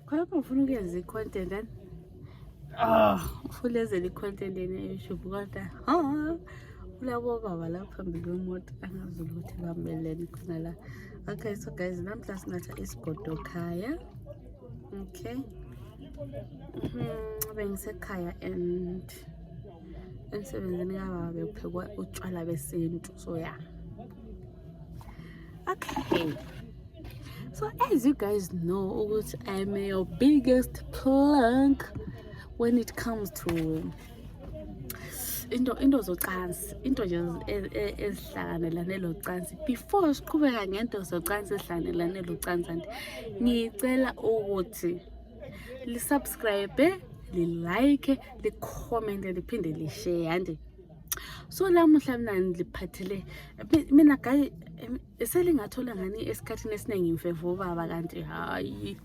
khona ufuna ukuyenza i-content and ufulezela i-content YouTube kodwa ulabo baba la phambili kwemoto angazi ukuthi bamelene khona la. Okay, so guys, namhla sinatha isigodo khaya. Okay. Bengisekhaya and emsebenzini kababa bekuphekwa utshwala besintu, so yeah. Okay, so as you guys know ukuthi I'm your biggest plank when it comes to into zocansi, into nje ezihlanganelane locansi. Before siqhubeka ngento zocansi ezihlanganelane locansi, and ngicela ukuthi li subscribe, li like, li comment, liphinde li share. And so lamuhla mina ngiliphathele mina guys selingathola ngani esikhathini esiningi imfevo baba, kanti hayi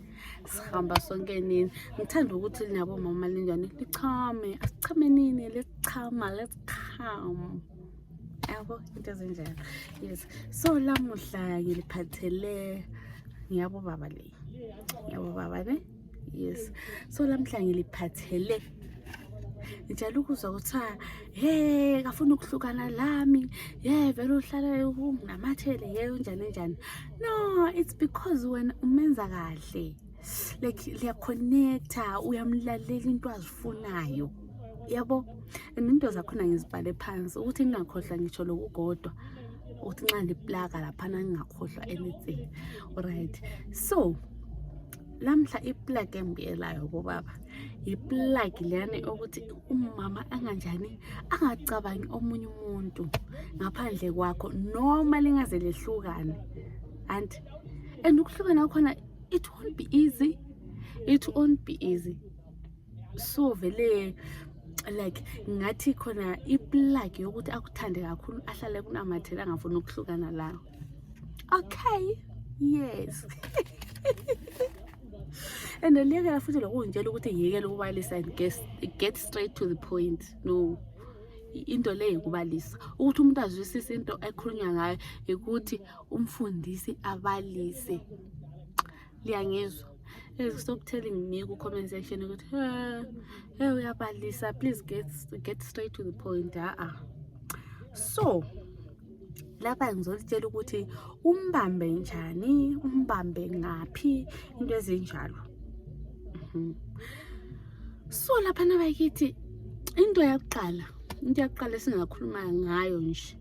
sihamba sonke nini. Ngithanda ukuthi linabo mama linjani, lichame, asichame nini, let's come. Yabo into ezinjalo. Yes, so lamuhla ngiliphathele ngiyabo baba le. Yes, so lamuhla ngiliphathele njalo ukuzwa ukuthi ngafuna ukuhlukana lami, vele uhlala unamathele njani. No, it's because when umenza kahle, like liya connecta, uyamlalela into azifunayo, yabo. And into zakhona ngizibhale phansi ukuthi ngingakhohlwa ngisho lokugodwa ukuthi nxa ndiplaka lapha ngingakhohlwa anything. Alright, so lamhla iplug engiyelayo bobaba, iplug leyani ukuthi umama anganjani angacabangi omunye umuntu ngaphandle kwakho noma lingaze lehlukane. And ukuhlukana khona, it won't be easy. So vele like ngathi khona iplug yokuthi akuthande kakhulu ahlale kunamathela angafuni ukuhlukana lawo. Okay, yes. And liyekela futhi lokungitshela ukuthi ngiyekele ukubalisa and get straight to the point. No, into le ukubalisa ukuthi umuntu azwisise into ekhulunywa ngayo ukuthi umfundisi abalise. Liyangizwa? Stop telling me ku comment section ukuthi uyabalisa, please get straight to the point. So lapha ngizolitshela ukuthi umbambe njani, umbambe ngaphi, into ezinjalo. So lapha nabakithi into yokuqala singakhuluma ngayo nje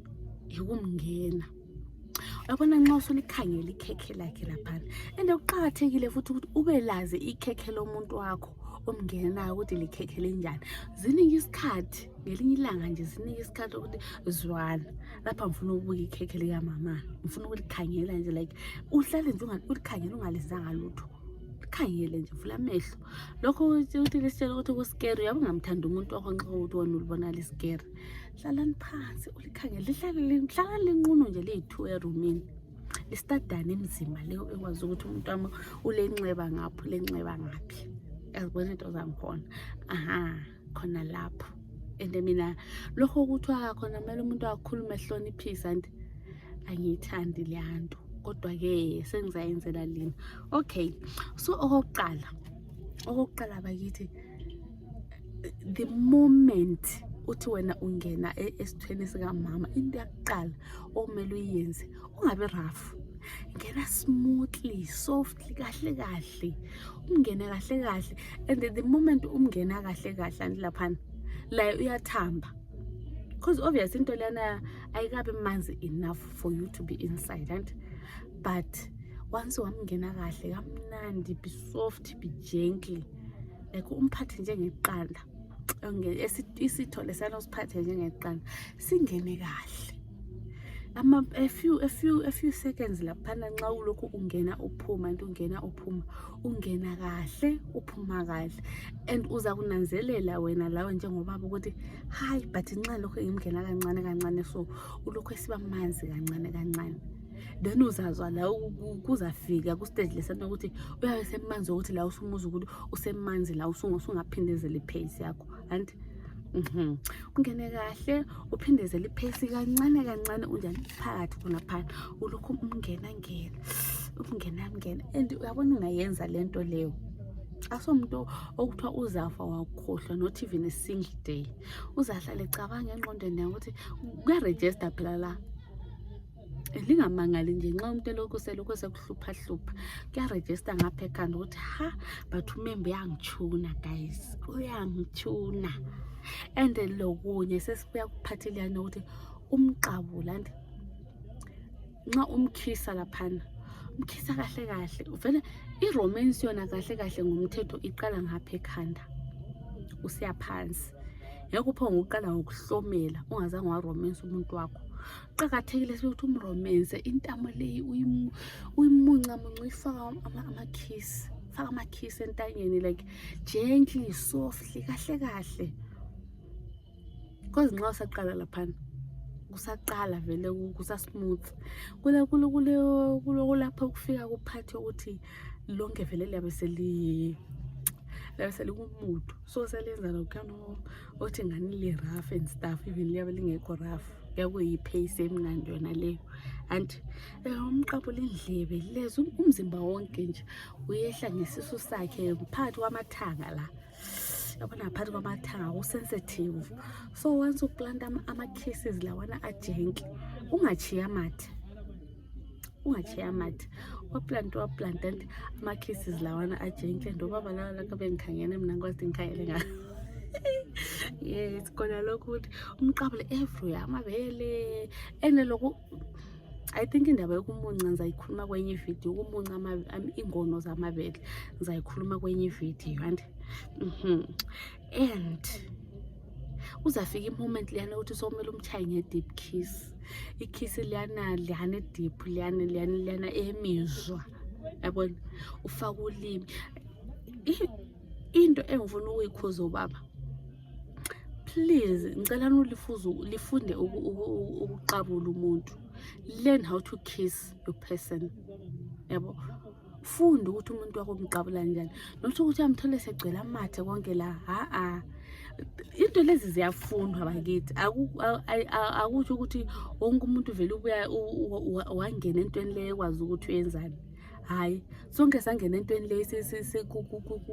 ukumngena. Uyabona nxa usulikhangela ikhekhe lakhe lapha, and uqhakathekile futhi ukuthi ube lazi ikhekhe lomuntu wakho omngenayo ukuthi likhekhe lenjani. Ziningi isikhathi ngelinye ilanga nje, ziningi isikhathi ukuthi zwana lapha ngifuna ukubuka ikhekhe lika mama, ngifuna ukulikhangela nje, like uhlale nje ulikhangela ungalizanga lutho, likhangele nje vula amehlo. Lokho ukuthi lisitshela ukuthi ku-scary. Yabo ngamthanda umuntu wakho nxa ukuthi wona ulibona li-scary, hlalani phansi ulikhangele, hlala linqunu nje liyi-2 erumini, listadane emzima leyo ekwazi ukuthi umuntu wami ulenxeba ngaphi, lenxeba ngaphi, yazibona into zangikhona. Khona lapho. And mina lokho kuthiwa khona kumele umuntu akhulume ehloniphisa, and angiyithandi leyanto, kodwa ke sengizayenzela lina. Okay, so okokuqala bakithi, the moment uthi wena ungena esithweni sika mama, into yokuqala okumele uyenze ungabe rough, ngena smoothly, softly, kahle, ungene kahle. And the moment umngena kahle and lapha la uyathamba, because obviously into lena ayikabe manzi enough for you to be inside. And but once wamngena kahle kamnandi, be soft, be gentle, like umphathe njengeqanda, isitho lesana usiphathe njengeqanda, singene kahle. A few seconds laphana nxa ulokhu ungena uphuma, and ungena uphuma, ungena kahle uphuma kahle. And uza kunanzelela wena lawe njengobaba ukuthi hayi, but nxa lokho ngimngena kancane, so ulokhu esiba manzi kancane. Then uzazwa la kuzafika ku stage lesana ukuthi uyabe semanzi ukuthi la usumuza ukuthi usemanzi la usungaphindezela ipace yakho. And ungene kahle uphindezela ipace kancane unjani phakathi khona phana, ulokhu umngena, and uyabona ungayenza lento leyo Asomuntu okuthiwa uzafa wakhohlwa not even a single day. Uzahlala ecabanga engqondweni yakhe ukuthi kuyaregister phela la. Lingamangali nje nxa umuntu elokhu sekuhlupha kuyaregister ngapha ekhanda ukuthi ha but umembe uyangitshuna guys, uyangitshuna. And lokunye sesibuya kuphathelana ukuthi umqabula nxa umkhisa laphana, umkhisa kahle kahle uvele iromance yona kahle kahle ngomthetho iqala ngapha ekhanda usiya phansi. Ngeke uphonge uqala ngokuhlomela ungazange waromance umuntu wakho. Qakathekile ukuthi umromance intamo leyi uyimunca uyifaka ama-kiss, faka ama-kiss entanyeni like gently softly kahle kahle. Because nxa usaqala laphana kusaqala vele kusasmooth. Kulapho kufika kuphathe ukuthi lonke vele liyabe selikumuntu. So selenza lokhano othi ngani li rough and stuff, even liyabe lingekho rough. Kuyipace emnandi yona leyo. And umqabula indlebe lezo umzimba wonke nje uyehla ngesisu sakhe phakathi kwamathanga la. Yabona phakathi kwamathanga usensitive. So once uplanta ama-cases lawana ajenki, ungachiya amathe. Waplanta and ama-cases lawana ajenki and ubaba lawa lakabe ngikhangene mina ngikwazi ngikhangele ngayo. Yes, kona lokho ukuthi umqabule everywhere amabele ene lokho I think indaba yokumunca ngizayikhuluma kwenye video, ukumunca ingono zamabele ngizayikhuluma kwenye video and and uzafika i-moment liyana ukuthi sokumele umchaye nge-deep kiss. I-kiss liyana deep liyana emizwa. Yabona ufaka ulimi. Into engifuna ukuyikhuza ubaba, please ngicela lifunde ukuqabula umuntu. Learn how to kiss your person. Yabo funda ukuthi umuntu wakho umqabula njani, not ukuthi amthole segcwele amathe konke la. Into lezi ziyafundwa bakithi. Akuthi ukuthi wonke umuntu vele ubuya wangena entweni leyo ekwazi ukuthi uyenzani. Hayi, sonke sangena entweni leyo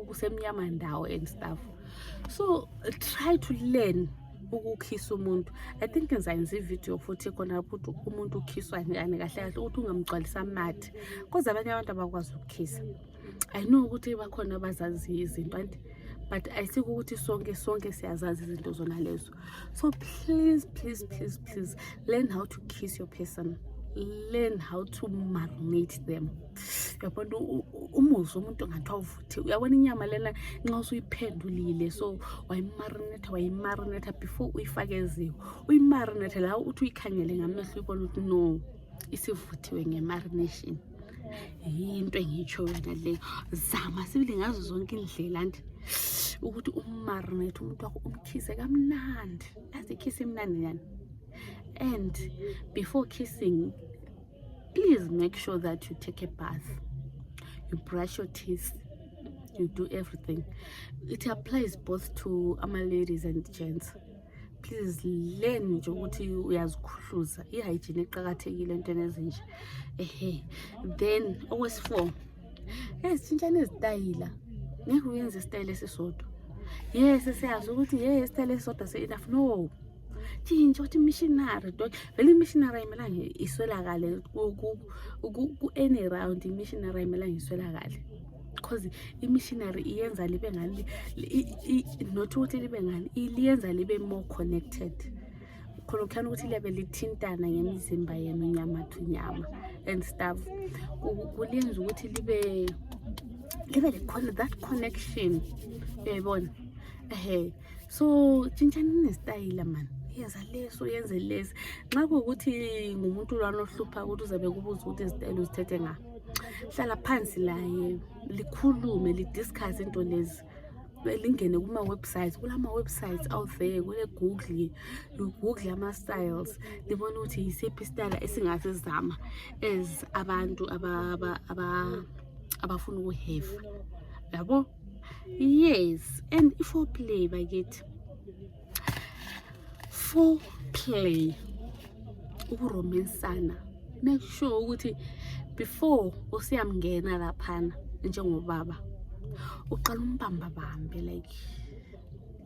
kusemnyama ndawo and stuff. So try to learn ukukhisa umuntu. I think ngizayenza ivideo futhi khona ukuthi umuntu ukhiswa njani kahle kahle ukuthi ungamgcwalisa amathe. Because abanye abantu abakwazi ukukhisa. I know ukuthi bakhona abazazi izinto but I see ukuthi sonke siyazazi izinto zona lezo. So please learn how to kiss your person. Learn how to marinate them. Yabona umuzwa umuntu ngathi awuvuthi. Uyabona inyama lena nxa usuyiphendulile so wayimarinate before uyifake eziwe. Uyimarinate la uthi uyikhangele ngamehlo uyibona ukuthi no isivuthiwe ngemarination. Into engitsho yona leyo. Zama sibili ngazo zonke indlela ukuthi umarinate umuntu wakho umkhise kamnandi. Azi kiss imnandi yani. And before kissing, please make sure that you take a bath, you brush your teeth, you do everything. It applies both to ladies and gents. Please learn nje ukuthi uyazikhuluza. I-hygiene eqhakathekile entweni ezinje. Then okwesi-4, sitshintshane izitayila. Ngeke uyenze isitayile esisodwa. Yes, siyazi ukuthi isitayile esisodwa se-enough. No. Change what missionary dog. Vele missionary ayimelanga iswelakale ku-any round. Missionary ayimelanga iswelakale because i-missionary iyenza libe ngani not ukuthi libe ngani iyenza libe more connected. Khona ukhona ukuthi liyabe lithintana ngemizimba yenu nyama to nyama and stuff. Kulenza ukuthi libe that connection. Uyayibona? So tshintshani nesitayila man. Yenza leso yenze lesi. Nxa kuukuthi ngumuntu lwana ohlupha ukuthi uzabe kubuza ukuthi izitayile uzithethe nga. Hlala phansi laye likhulume lidiscuss into lezi. Lingene kuma websites, kulama websites out there, kule Google ama styles. Libona ukuthi yisiphi style esingasizama as abantu abafuna ukuhave. Yabo? Yes, and foreplay bakithi. Foreplay ukuromansana. Make sure ukuthi before usiyamngena laphana njengobaba uqala umbambabambe like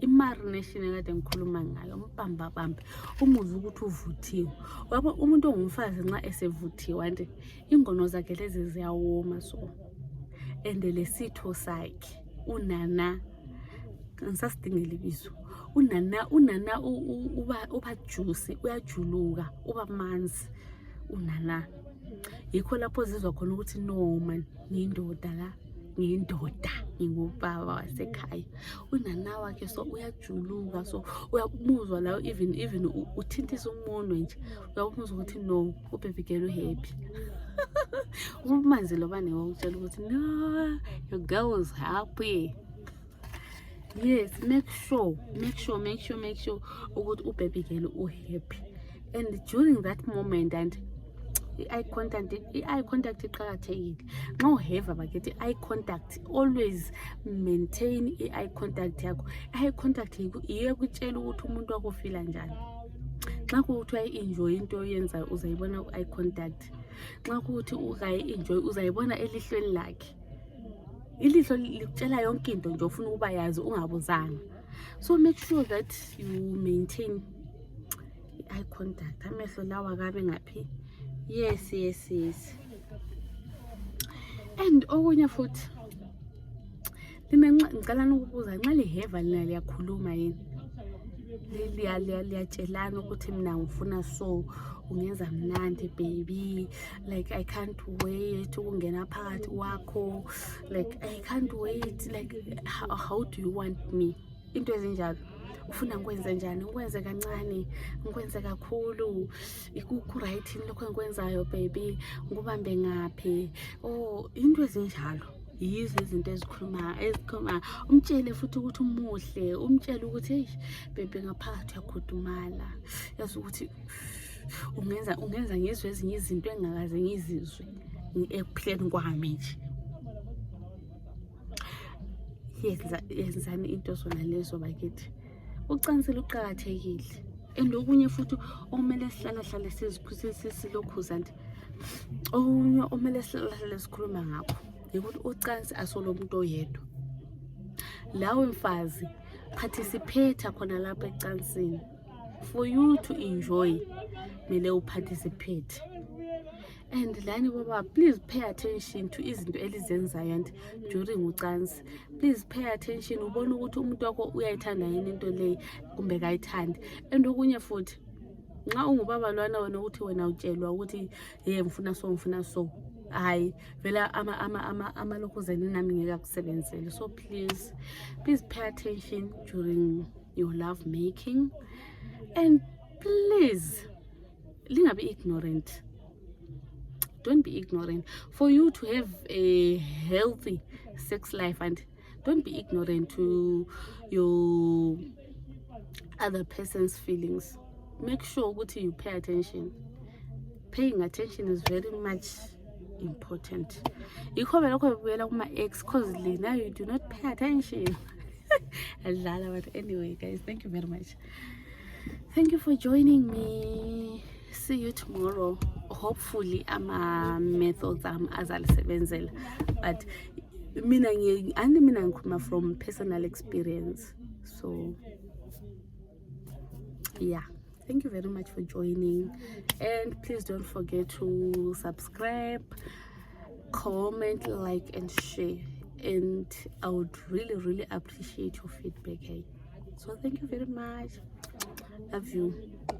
i-marination ekade ngikhuluma ngayo, umbambabambe umuzwe ukuthi uvuthiwe. Wabo umuntu ongumfazi nxa esevuthiwe nje ingono zakhe lezi ziyawoma so and lesitho sakhe unana ngisasidingela ibizo unana uba juicy, uyajuluka, uba manzi unana. Yikho lapho zizwa khona ukuthi no man ngiyindoda la, ngiyindoda, ngingubaba wasekhaya. Unana wakhe so uyajuluka, so uyamuzwa la even uthintisa umunwe nje uyamuzwa ukuthi no ubaby girl happy. Umanzi lo bane wakutshela ukuthi no your girl is happy. Yes, make sure ukuthi ubaby girl happy. And during that moment and i-eye contact iqakathekile. Nxa uheva bakithi i-eye contact, always maintain i-eye contact yakho. I-eye contact iyo kutshela ukuthi umuntu wakho ufila njani. Nxa kuthi uyayi-enjoy into oyenzayo uzayibona ku-eye contact. Nxa kuthi ukayi-enjoy uzayibona elihlweni lakhe. Ilihlo likutshela yonke into nje ofuna ukuba yazi ungabuzanga. So make sure that you maintain i-eye contact. Amehlo lawa kabe ngaphi. Yes. And okunye futhi ngicela ukubuza nxa liheva lina liyakhuluma yini? Liyatshelana ukuthi mina ngifuna so ungenza mnandi baby, like I can't wait ukungena phakathi kwakho, like I can't wait, like how do you want me? Into ezinjalo. Ufuna ngikwenze njani? Ngikwenze kancane, ngikwenze kakhulu, ikukho right lokho engikwenzayo baby, ngubambe ngaphi? Oh, into ezinjalo. Yizo izinto ezikhuluma umtshele futhi ukuthi umuhle, umtshele ukuthi hey baby ngaphakathi uyakhudumala, yazi ukuthi ungenza ngizwe ezinye izinto engakaze ngizizwe ekuphileni kwami nje. Yenzani into zona lezo bakithi. Ucansile uqakathekile. And okunye futhi okumele sihlala siziphusise silokhuza nje. Okunye okumele sihlala sikhuluma ngakho ukuthi ucansi asolo muntu oyedwa. Lawe mfazi participate khona lapha ecansini. For you to enjoy mele uparticipate. And lani baba, please pay attention to izinto elizenzayo and during ucansi. Please pay attention ubone ukuthi umuntu wakho uyayithanda yini into le kumbe kayithandi. And okunye futhi nxa ungubaba lwana wena ukuthi wena utshelwa ukuthi ngifuna so hayi vela amalokhuzeni nami ngeke akusebenzele. So please pay attention during your love making, and please lingabe ignorant. Don't be ignorant. For you to have a healthy sex life, and don't be ignorant to your other person's feelings. Make sure that you pay attention. Paying attention is very much important. You come my ex cause now you do not pay attention. But anyway, guys, thank you very much. Thank you for joining me. See you tomorrow. Hopefully methods azalisebenzela, but mina ngikhuluma from personal experience. So yeah, thank you very much for joining, and please don't forget to subscribe, comment, like and share, and I would really appreciate your feedback. So thank you very much. Love you.